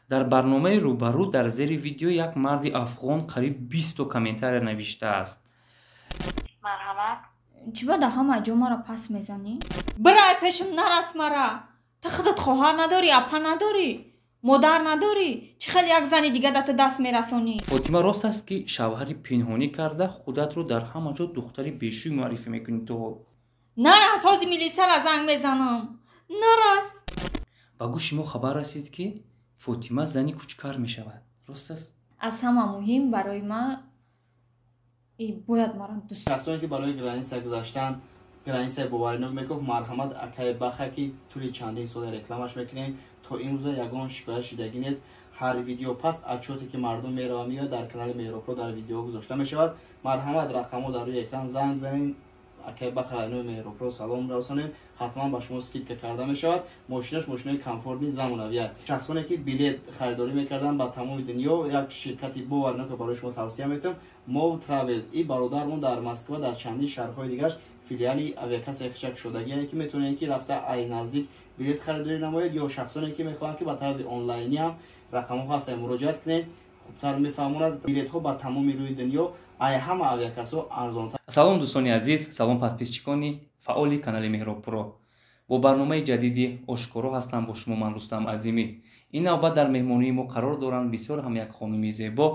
Дар барномаи рӯбарӯ дар зери видео як марди афғон қариб 20 комментария навиштааст. Марҳамат. Чӣ ба да ҳама ҷо мара пас мезанӣ? Бирай, пешам нарас мара. Ту худат хоҳар надорӣ, апа надорӣ, модар надорӣ? Чӣ хел як зани дига да ту даст мерасонӣ? Фотима, рост аст, ки шавҳари пинҳонӣ карда, худатро дар ҳама ҷо духтари бешӯй муаррифӣ мекунӣ то ҳол? Нарас, ҳози милисара занг мезанам. Нарас. Ба гӯши мо хабар расид, ки Фотима зани кучкар мешавад. Рост аст? Аз ҳама муҳим барои ман бояд мара дӯст. Шахсоне, ки барои граница гузаштан, границаи боваринок мегуфт, марҳамат, акаи Баха, ки тӯли чандин сола рекламаш мекунем, то имрӯза ягон шикоят шидагӣ нест. Ҳар видео пас отчёте, ки мардум мерава меояд, дар канали Меҳробпро дар видеоҳо гузошта мешавад. Марҳамат, рақамҳо дар рӯи экран, занг занед, акаи Баха, районои Меҳробпро салом расонед, ҳатман ба шумо скидка карда мешавад. Мошинаш мошинои комфортный, замонавия. Шахсоне, ки билет харидорӣ мекарданд ба тамоми дунё, як ширкати боварнока барои шумо тавсия метавам, Мов Травел. И бародармон дар Москва, дар чандин шаҳрҳои дигараш филиали авиакассаи хичак шудагие, ки метавонед, ки рафта ай наздик билет харидорӣ намоед, ё шахсоне, ки мехоҳанд, ки ба тарзи онлайнӣ ҳам, рақамҳо ҳастанд, муроҷиат кунед, хубтар мефаҳмонад. Билетҳо ба тамоми рӯи дунё ай ҳама авиакассаҳо арзонтар. Салом, дӯстони азиз, салом, подписчикони фаъоли канали Меҳробпуро. Бо барномаи ҷадиди «Ошкоро» ҳастам бо шумо ман, Рустам Азимӣ. Ин навбат дар меҳмонии мо қарор доранд бисёр ҳам як хонуми зебо,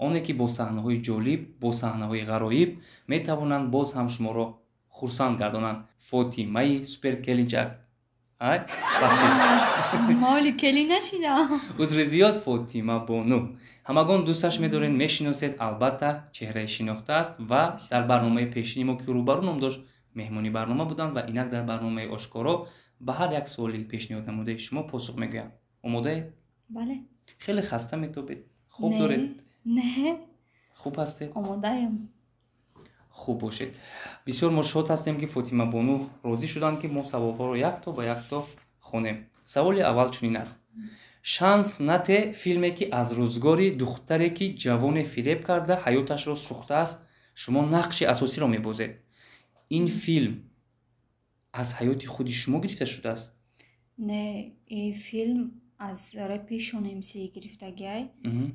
оне ки бо саҳнаҳои ҷолиб, бо саҳнаҳои ғароиб метавонанд боз ҳам шуморо хурсанд гардонанд. Фотимаи суперкелинчак. Ай, бахшиш. Моли кели нашидам. Узри зиёд, Фотима бону. Ҳамагон дӯсташ медоред, мешиносед, албатта, чеҳраи шинохта аст ва дар барномаи пешини мо, ки «Рӯбарӯ» ном дошт, меҳмони барнома буданд ва инак дар барномаи «Ошкоро» ба ҳар як суоли пешниҳод намудаи шумо посух мегӯям. Омодаед? Бале. Хеле хаста метобед. Хуб Не. доред? Не. Хуб ҳастед? Омодаем. Хуб бошед. Бисёр мо шод ҳастем, ки Фотима бону розӣ шуданд, ки мо саволҳоро якто ба якто хонем. Саволи аввал чунин аст: «Шанс нате» филме, ки аз рӯзгори духтаре, ки ҷавоне фиреб карда, ҳаёташро сӯхтааст, шумо нақши асосиро мебозед, ин филм аз ҳаёти худи шумо гирифта шудааст? Не, и филм аз репи Шон МС гирифтагиай.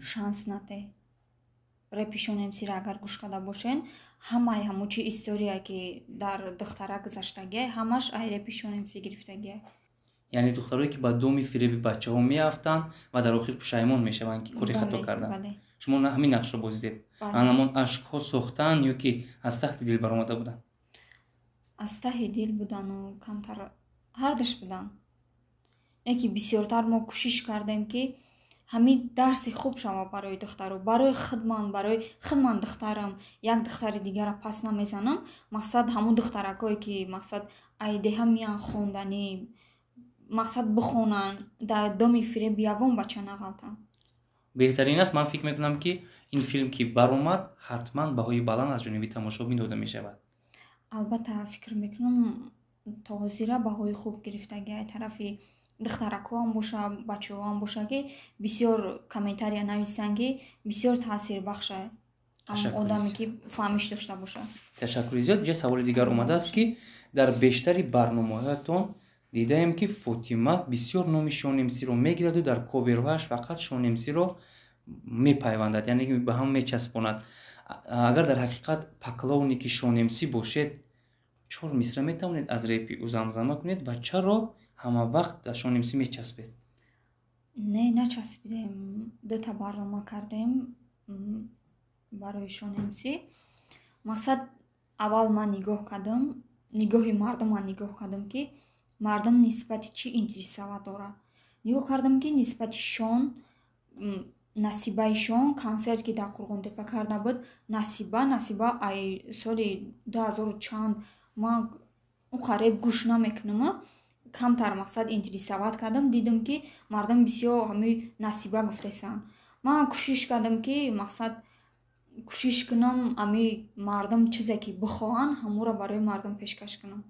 «Шанс нате» репи Шон МСро агар гӯш карда бошен, ҳамаи ҳамун чи история, ки дар духтара гузаштагиай, ҳамаш ай репи Шон МС гирифтагиай. Яъне духтарое, ки ба доми фиреби бачаҳо меафтанд ва дар охир пушаймон мешаванд, ки кори хато Бале, карданд. Бале. Шумо ҳамин нақшро бозидед? Бале. Ҳамон ашкҳо сохтаанд ё ки аз таҳти дил баромада буданд? Аз таҳи дил будану камтар ҳардуш буданд, яке бисёртар мо кӯшиш кардем, ки ҳамин дарси хуб шава барои духтаро, барои худман, барои худман духтарам як духтари дигара пас намезанам. Мақсад, ҳамун духтаракое, ки мақсад ай деҳа меян хонданӣ, мақсад бихонанд, дар доми фиреб ягон бача нағалтанд. Беҳтарин аст. Ман фикр мекунам, ки ин филм, ки баромад, ҳатман баҳои баланд аз ҷониби тамошобин дода мешавад. Албатта, фикр мекунам, то ҳозира баҳои хуб гирифтагӣ ай тарафи духтаракҳоам боша, бачаҳоам боша, ки бисёр комментария нависанд, ки бисёр таъсирбахша Ташаккури одаме, зиёд. ки фаҳмиш дошта бошад. Ташаккури зиёд. Ҷа саволи дигар омадааст, ки дар бештари барномаҳоятон дидаем, ки Фотима бисёр номи Шон МСро мегираду дар коверҳояш фақат Шон МСро мепайвандад, яъне ки ба ҳам мечаспонад. Агар дар ҳақиқат поклонники Шон МС бошед, чор мисра метавонед аз репи ӯ замзама кунед ва чаро ҳама вақт дар Шон МС мечаспед? Не, начаспидем. Дута барнома кардем барои Шон МС. Мақсад, аввал ман нигоҳ кардам, нигоҳи мардуман нигоҳ кардам, ки мардум нисбати чӣ интересовать дорад. Нигоҳ кардам, ки нисбати Шон, Насибаи Шон, консерт, ки дар Қурғонтепа карда буд, Насиба, Насиба ай соли дуҳазору чанд ман он реп гӯш намекунам, камтар мақсад интересовать кардам, дидам, ки мардум бисёр ҳамин Насиба гуфтесанд. Ман кӯшиш кардам, ки мақсад кӯшиш кунам, ами мардум чизе ки бихоҳанд, ҳамонро барои мардум пешкаш кунам.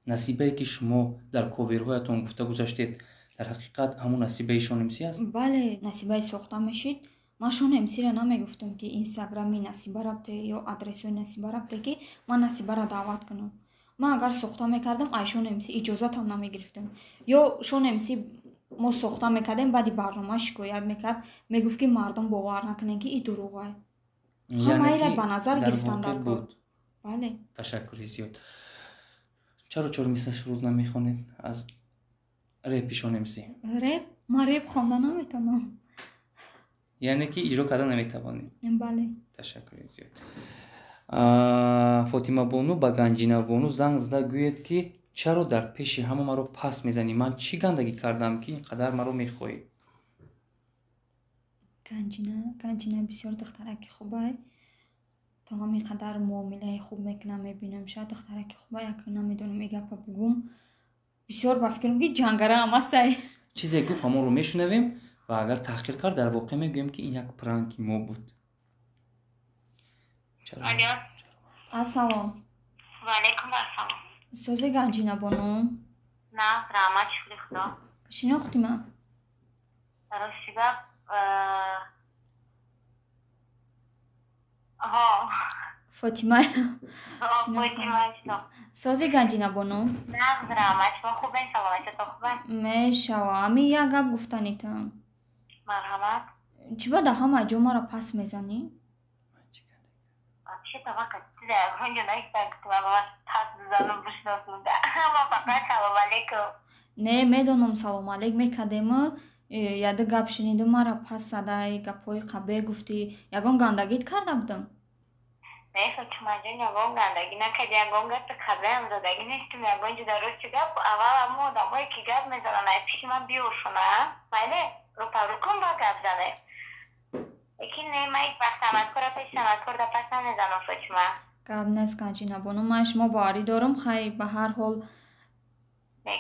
Насибае, ки шумо дар коверҳоятон гуфта гузаштед, дар ҳақиқат ҳамон Насибаи Шон МС аст? Бале, Насибаи сохта мешид. Ман Шон МСро намегуфтам, ки инстаграми Насиба рабте ё адресҳои Насиба рабте, ки ман Насибаро даъват кунам. Ман агар сохта мекардам, ай Шон МС иҷозатам намегирифтам, ё Шон МС. Мо сохта мекардем, баъди барнома шикоят мекард, мегуфт, ки мардум бовар накунед, ки и дурӯғай. Ҳамаира ба назар гирифтан дар кор. Бале. Ташаккури зиёд. Чаро чор мисра суруд намехонед аз репи Шон МС? Реп? Ман реп хонда наметавонам. Яъне ки иҷро карда наметавонед? Бале. Ташаккури зиёд. Фотимабону ба Ганҷинабону занг зада гӯед, ки чаро дар пеши ҳама маро пас мезанӣ? Ман чӣ гандагӣ кардам, ки ин қадар маро мехоҳӣ? Ганҷина, Ганҷина бисёр духтараки хубай. То ҳамин қадар муомилаи хуб мекунам, мебинам, шояд духтараки хубай, як намедонам, и гапа бугум. Бисёр ба фикрам, ки ҷангараам астай. Чизе гуфт, ҳамонро мешунавем ва агар таҳқир кард, дар воқеъ мегӯем, ки ин як пранки мо буд. Ассалом. Ваалайкум ассалом. Сози, Ганҷинабону? На, раҳмат, шукри Худо. Шинохтӣ ман? Рости гап, ҳо. Фотима. Фотима. Сози, Ганҷинабону? На, раҳмат, шумо хубен, саломатиятон хубен? Мешава. Ҳамин як гап гуфтанитам. Марҳамат. Чӣ ба дар ҳама ҷо маро пас мезанӣ? Вообще-то вақт ягонҷо пас бизанам, бишносам. Ҳама фақат салом алейкум. Не, медонам, салом алейк мекардему, яда гап шунидум, мара пас задай, гапҳои қабеҳ гуфтӣ. Ягон гандагит карда будам? Не, Фотимаҷон, ягон гандагӣ накарди, ягон гапи қабеҳам задагӣ нестим ягон ҷо. Дар рости гап, аввал ҳамо одамое ки гап мезананд, ай пиши ман биёшона, майли, рӯпарӯ кун, ба гап занем. Лекин не, ман ҳеҷ вақт санъаткора пеши санъаткор да пас намезанам, Фотима. Гап нест, Ганҷинабону, ман шумо боварӣ дорам, хай, ба ҳар ҳол.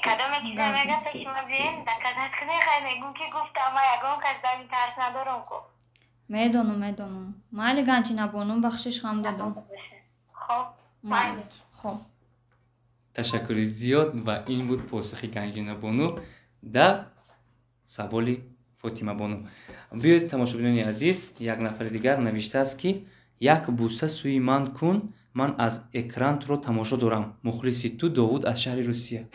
Кадоме чизе мега, пеши ма биёен, доказать кунед, хай, мегӯм, ки гуфтам, ман ягон кас дар ин тарс надорам ку. Медонам, медонам. Майли, Ганҷинабону, бахшиш хам додам. Хоб. Майли, хоб. Ташаккури зиёд, ва ин буд посухи Ганҷинабону дар саволи Фотимабону. Биёед, тамошобинони азиз, як нафари дигар навиштааст, ки як буса сӯи ман кун, ман аз экран туро тамошо дорам, мухлиси ту Довуд аз шаҳри Русия.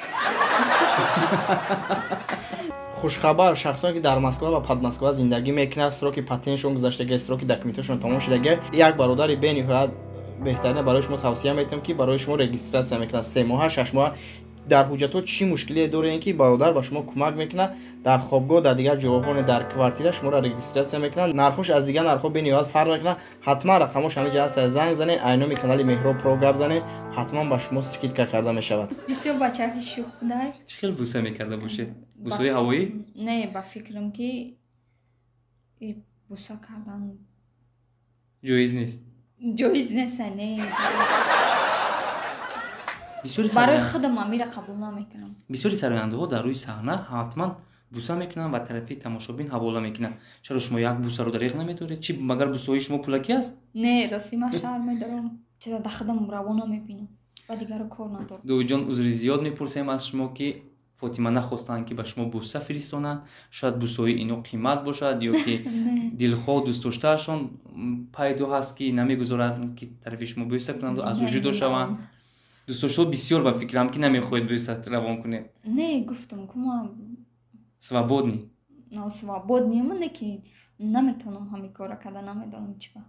Хушхабар: шахсоне ки дар Москва ва Подмосква зиндагӣ мекунад, сроки патентшон гузаштага, сроки документашон тамом шудага, як бародари бениҳоят беҳтарина барои шумо тавсия метиҳам, ки барои шумо регистрация мекунад 3 моҳа, 6 моҳа. Дар ҳуҷҷатҳо чӣ мушкилие дорем, ки бародар ба шумо кӯмак мекунад, дар хобгоҳ, дар дигар ҷойҳо, дар квартира шуморо регистрация мекунад. Нархош аз дигар нархҳо бениҳоят фарқ мекунад. Ҳатман рақамош ҳамин ҷа ҳаст, занг занед, айноми канали Меҳроб Про гап занед, ҳатман ба шумо скидка карда мешавад. Бисёр бачаки шӯх будай. Чӣ хел буса мекарда бошед? Бусаи ҳавоӣ? Не, ба фикрам, ки буса кардан ҷоиз нест. Ҷоиз нест, не. Барои худам амира қабул намекунам. Бисёри сарояндаҳо дар рӯи саҳна ҳатман буса мекунанд ва тарафи тамошобин ҳавола мекунанд. Чаро шумо як бусаро дареғ намедоред? Чи, магар бусаҳои шумо пулакӣ аст? Не, рости, ман шарм медорам, чиза да худам раво намебинам, ба дигаро кор надорам. Довудҷон, узри зиёд мепурсем аз шумо, ки Фотима нахостанд, ки ба шумо буса фиристонанд. Шояд бусаҳои ино қимат бошад ё ки дилхоҳ дӯстдоштаашон пайдо ҳаст, ки намегузоранд, ки тарафи шумо бӯса кунанду аз ӯ ҷудо шаванд. Дӯстдоштаҳо бисёр, ба фикрам, ки намехоҳед бӯса равон кунед. Не, гуфтам ку ма. Свободный. Свободный м, не ки наметавонам ҳамин кора карда, намедонам чӣ ба.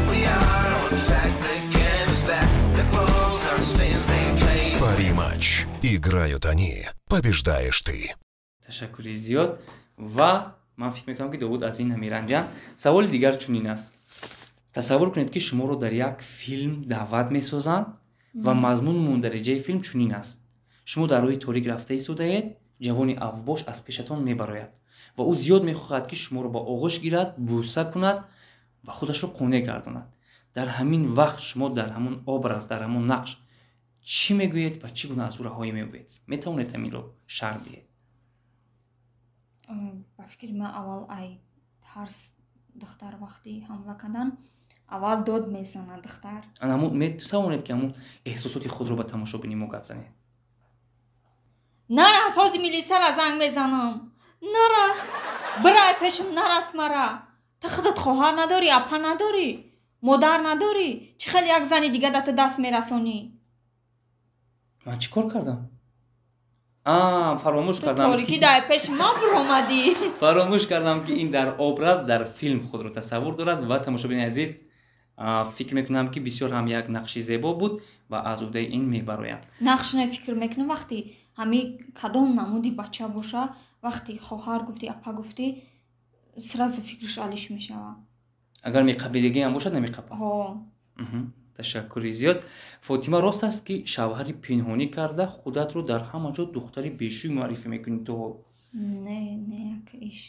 We are on track, the game is back. The balls are spin, they play. Пари-матч. Играют они. Побеждаешь ты. Ташаккури зиёд, ва ман фикр мекунам, ки Довуд аз ин ҳамеранҷам. Саволи дигар чунин аст: тасаввур кунед, ки шуморо дар як филм даъват месозанд ва мазмуну мундариҷаи филм чунин аст: шумо дар роҳи торик рафта истодаед, ҷавони авбош аз пешатон мебарояд ва ӯ зиёд мехоҳад, ки шуморо ба оғӯш гирад, бӯса кунад ва худашро қонеъ гардонад. Дар ҳамин вақт шумо дар ҳамон образ, дар ҳамон нақш чӣ мегӯед ва чӣ гуна аз ӯ раҳоӣ меёбед? Метавонед ҳаминро шарҳ диҳед? Ба фикри ман, аввал ай тарс духтар вақти ҳамла кардан аввал дод мезанад духтар. Метавонед, ки ҳамон эҳсосоти худро ба тамошобини мо гап занед? Нарас, ҳози милисара занг мезанам. Нарас, бирай пешам, нарас мара. Ту худат хоҳар надорӣ, апа надорӣ, модар надорӣ? Чӣ хел як зани дига да ту даст мерасонӣ? Ман чӣ кор кардам? Фаромӯш кардам. Торикӣ дар пеши ман буромадӣ. Фаромӯш кардам, ки ин дар образ, дар филм худро тасаввур дорад. Ва тамошобини азиз, фикр мекунам, ки бисёр ҳам як нақши зебо буд ва аз уҳдаи ин мебароянд. Нақш не, фикр мекунам, вақти ҳами кадом намуди бача боша, вақти хоҳар гуфтӣ, апа гуфтӣ, сразу фикраш алиш мешавад. Агар меқабидагиам бошад, намеқапад. Ҳо. Ташаккури зиёд. Фотима, рост аст, ки шавҳари пинҳонӣ карда, худатро дар ҳама ҷо духтари бешӯй муаррифӣ мекунӣ то ҳол? Не, не, як иш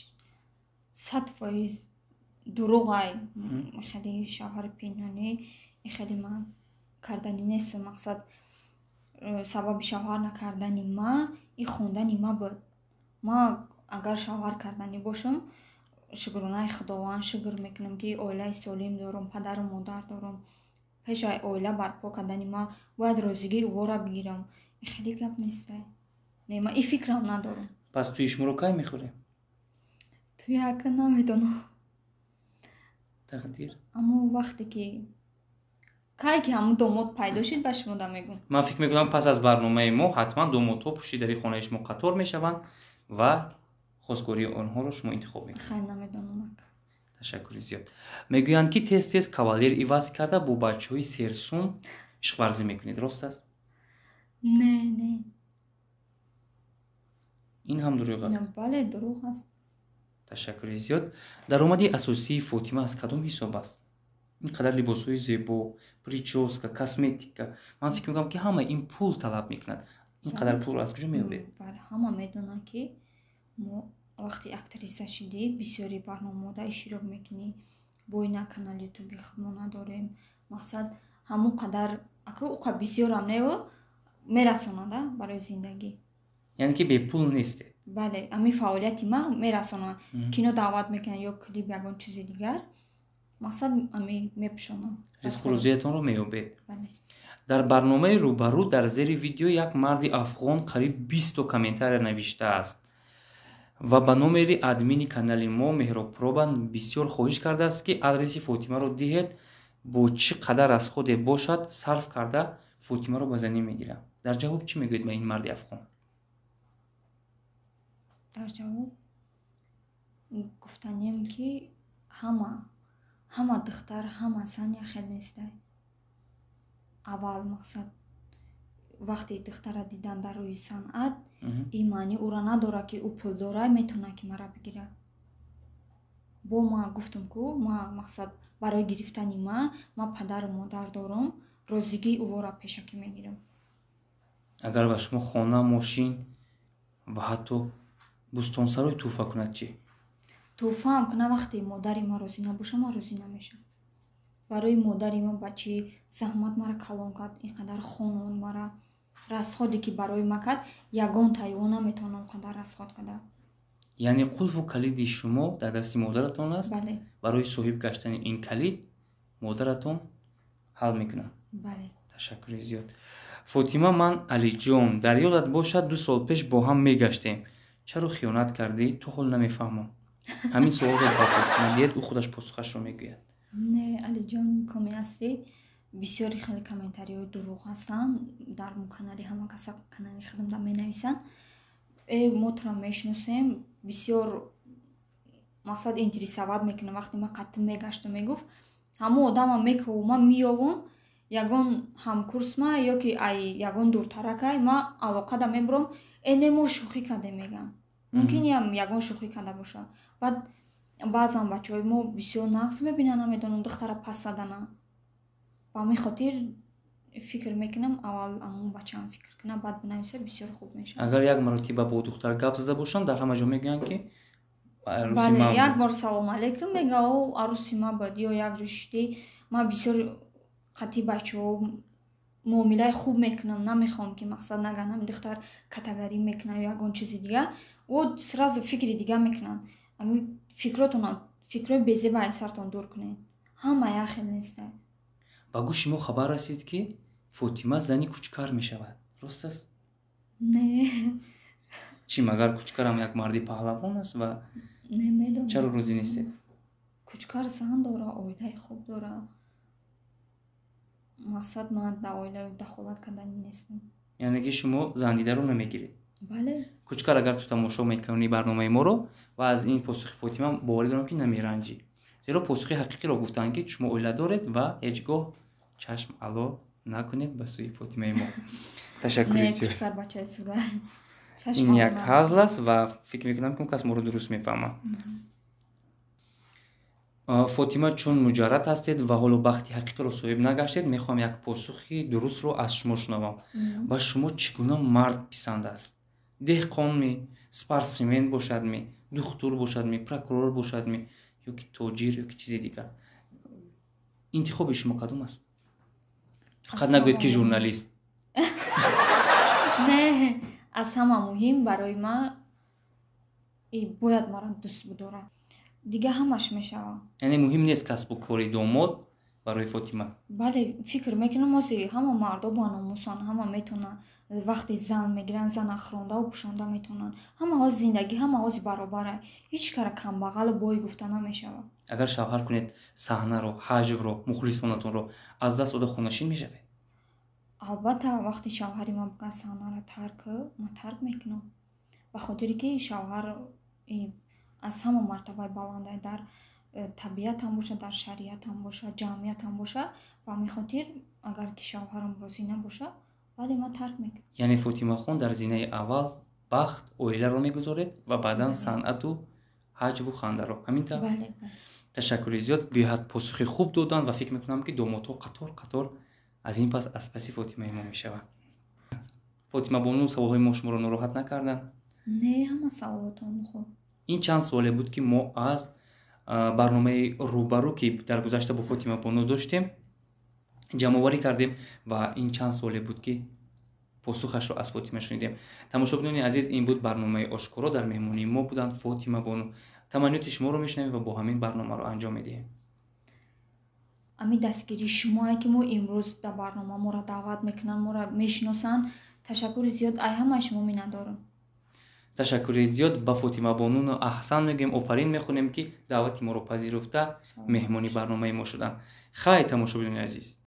100% дурӯғай. Хеле шавҳари пинҳонӣ хеле ман карданӣ нестам. Мақсад, сабаби шавҳар накардани ма и хондани ма буд. Ма агар шавҳар карданӣ бошам, шукронаи Худованд шукр мекунам, ки оилаи солим дорам, падару модар дорам. Пешаи оила барпо кардани ма бояд розигии ӯвора бигирам. И хеле гап нестай. Не, ма и фикрам надорам. Пас тӯи шуморо кай мехӯрем? Туи ака намедонам. Тақдир. Аммо вақте ки кай ки ҳамун домод пайдо шуд, ба шумо да мегӯм. Ман фикр мекунам, пас аз барномаи мо ҳатман домодҳо пушти дари хонаи шумо қатор мешаванд ва хостгории онҳоро шумо интихоб мекунед. Хай, намедонам, ака. Ташаккури зиёд. Мегӯянд, ки тез тез кавалер иваз карда, бо бачаҳои серсум ишқварзӣ мекунед. Рост аст? Не, не. Ин ҳам дурӯғ аст? Бале, дурӯғ аст. Ташаккури зиёд. Даромади асосии Фотима аз кадом ҳисоб аст? Ин қадар либосҳои зебо, причёска, косметика, ман фикр мекунам, ки ҳама ин пул талаб мекунад. Ин қадар пулро аз куҷо меоред? Ҳама медонанд, ки мо вақте актриса шудӣ, бисёри барномаода иштирок мекунӣ. Бо ина канали ютуби худмо надорем. Мақсад, ҳамон қадар ака уқа бисёрам неву мерасонада барои зиндагӣ. Яъне ки бепул нестед? Бале, ҳамин фаъолияти ман мерасонад. Кино даъват мекунанд ё клип, ягон чизи дигар, мақсад, ами мепӯшонам. Ризқу рӯзиятонро меёбед. Бале. Дар барномаи рӯбарӯ дар зери видео як марди афғон қариб 20-то комментария навиштааст ва ба номери админи канали мо Меҳроб Пробан бисёр хоҳиш кардааст, ки адреси Фотимаро диҳед, бо чӣ қадар расходе бошад, сарф карда, Фотимаро ба занӣ мегирам. Дар ҷавоб чӣ мегӯед ба ин марди афғон? Дар ҷавоб гуфтанием, ки ҳама духтар, ҳама зан яхел нестай. Аввал, мақсад, вақте духтара дидан дар рӯи санъат, ин маъни ӯро надорад, ки ӯ пул дора, метавонад, ки мара бигирад. Бо ма гуфтам ку, ма, мақсад, барои гирифтани ма падару модар дорам, розигии ӯвора пешакӣ мегирам. Агар ба шумо хона, мошин ва ҳатто бӯстонсарой тӯҳфа кунад, чӣ? Тӯҳфаам кунад, вақте модари ман розӣ набошад, ман розӣ намешавам. Барои модари ман ба чӣ заҳмат мара калон кард, ин қадар хонон мара, расходе ки барои ма кард, ягон таи ӯ наметавонам қадар расход карда. Яъне қулфу калиди шумо дар дасти модаратон аст? Бале. Барои соҳиб гаштани ин калид модаратон ҳал мекунад? Бале. Ташаккури зиёд. Фотима, ман Алиҷон. Дар ёдат бошад, 2 сол пеш бо ҳам мегаштем. Чаро хиёнат кардӣ, то ҳол намефаҳмам. Ҳамин суолро ба Фотима диҳед, ӯ худаш посухашро мегӯяд. Не, Алиҷон, коми ҳастӣ, бисёри хеле комментариҳои дурӯғ ҳастанд дар канали ҳама каса, канали худамда менависанд: «Э, мо туро мешиносем». Бисёр, мақсад, интересовать мекунам. Вақте ман қаттим мегаштум, мегуфт, ҳамон одама мекову ман меёвам, ягон ҳамкурсма ё ки ай ягон дуртаракай, ман алоқада мебурам: «Э, не, мо шӯхӣ кардем», мегам. Мумкин ям ягон шӯхӣ карда боша. Баъд баъзан бачаҳои мо бисёр нағз мебинанд, намедонам, духтара пас задана. Ба ҳамин хотир фикр мекунам, аввал ҳамон бачаам фикр кунад, баъд бинависа, бисёр хуб мешавад. Агар як маротиба бо духтар гап зада бошанд, дар ҳама ҷо мегӯянд, ки арӯси Бале. ман Як буд. бор «Салом алейкум» мега, о, арӯси ма буд ё як ҷо шиштӣ. Ман бисёр қатъи бачаҳо муомилаи хуб мекунам. Намехоҳам, ки, мақсад, наган, ҳамин духтар катагарӣ мекунад ё ягон чизи дигар. О, сразу фикри дигар мекунанд. Ҳамин фикротона, фикрҳои безеба аз сартон дур кунед. Ҳама як хел неста. Ба гӯши мо хабар расид, ки Фотима зани Кучкар мешавад. Рост аст? Не. Чӣ, магар Кучкарам як марди паҳлавон аст ва Не, медонам. чаро розӣ нестед? Кучкар зан дора, оилаи хуб дора. Мақсад, ман дар оилаи дахолат карданӣ нестам. Яъне ки шумо зандидаро намегиред? Бале. Кучкар, агар ту тамошо мекунӣ барномаи моро ва аз ин посухи Фотима, боварӣ дорам, ки намеранҷӣ, зеро посухи ҳақиқиро гуфтанд, ки шумо оила доред ва ҳеҷ гоҳ чашм ало накунед ба сӯи Фотимаи мо. Ташаккури Не. зиёд. Кучкар бачаи сура. Ин як ҳазл аст ва фикр мекунам, ки он кас моро дуруст мефаҳмад. Фотима, чун муҷаррад ҳастед ва ҳоло бахти ҳақиқиро соҳиб нагаштед, мехоҳам як посухи дурустро аз шумо шунавам. Ба шумо чӣ гуна мард писанд аст? Деҳқонми, спортсмен бошадми, духтур бошадми, прокурор бошадми ё ки тоҷир, ё ки чизи дигар? Интихоби шумо кадом аст? Фақат нагӯед, ки журналист. Не, аз ҳама муҳим барои ман бояд маро дӯст бидорад, дигар ҳамаш мешавад. Яъне муҳим нест касбу кори домод барои Фотима? Бале, фикр мекунам, ҳозир ҳама мардо баномусанд, ҳама метавонанд, вақте зан мегиранд, зана хӯрондаву пӯшонда метавонанд. Ҳама ҳозир зиндагӣ, ҳама ҳозир баробара, ҳеҷ кара камбағалу бой гуфта намешавад. Агар шавҳар кунед, саҳнаро, ҳаҷвро, мухлисонатонро аз даст дода, хонашин мешавед? Албатта, вақте шавҳари ман бигӯяд: «Саҳнаро тарк кӯ», ман тарк мекунам, ба хотире ки шавҳар аз ҳама мартабаи баландай дар табиатам бошад, дар шариатам бошад, ҷамъиятам бошад. Ба ҳамин хотир, агар ки шавҳарам розӣ набошад, бале, ман тарк мекунам. Яъне, Фотимахон, дар зинаи аввал бахт, оиларо мегузоред ва баъдан санъату ҳаҷву хандаро, ҳамин тавр? Бале. Ташаккури зиёд, беҳад посухи хуб доданд ва фикр мекунам, ки домодҳо қатор қатор аз ин пас аз паси Фотимаи мо мешаванд. Фотима бону, саволҳои мо шуморо нороҳат накарданд? Не, ҳама саволотон хуб. Ин чанд суоле буд, ки мо аз барномаи «Рӯбарӯ», ки дар гузашта бо Фотима бону доштем, ҷамъоварӣ кардем ва ин чанд суоле буд, ки посухашро аз Фотима шунидем. Тамошобинони азиз, ин буд барномаи «Ошкоро». Дар меҳмонии мо буданд Фотима бону. Таманниёти шуморо мешунавем ва бо ҳамин барномаро анҷом медиҳем. Ами дастгирии шумое, ки мо имрӯз дар барнома моро даъват мекунанд, моро мешиносанд. Ташаккури зиёд, ай ҳамаи шумо миннатдорам. Ташаккури зиёд ба Фотима бонуну аҳсан мегӯем, офарин мехонем, ки даъвати моро пазируфта, меҳмони барномаи мо шуданд. Хайр, тамошобинони азиз.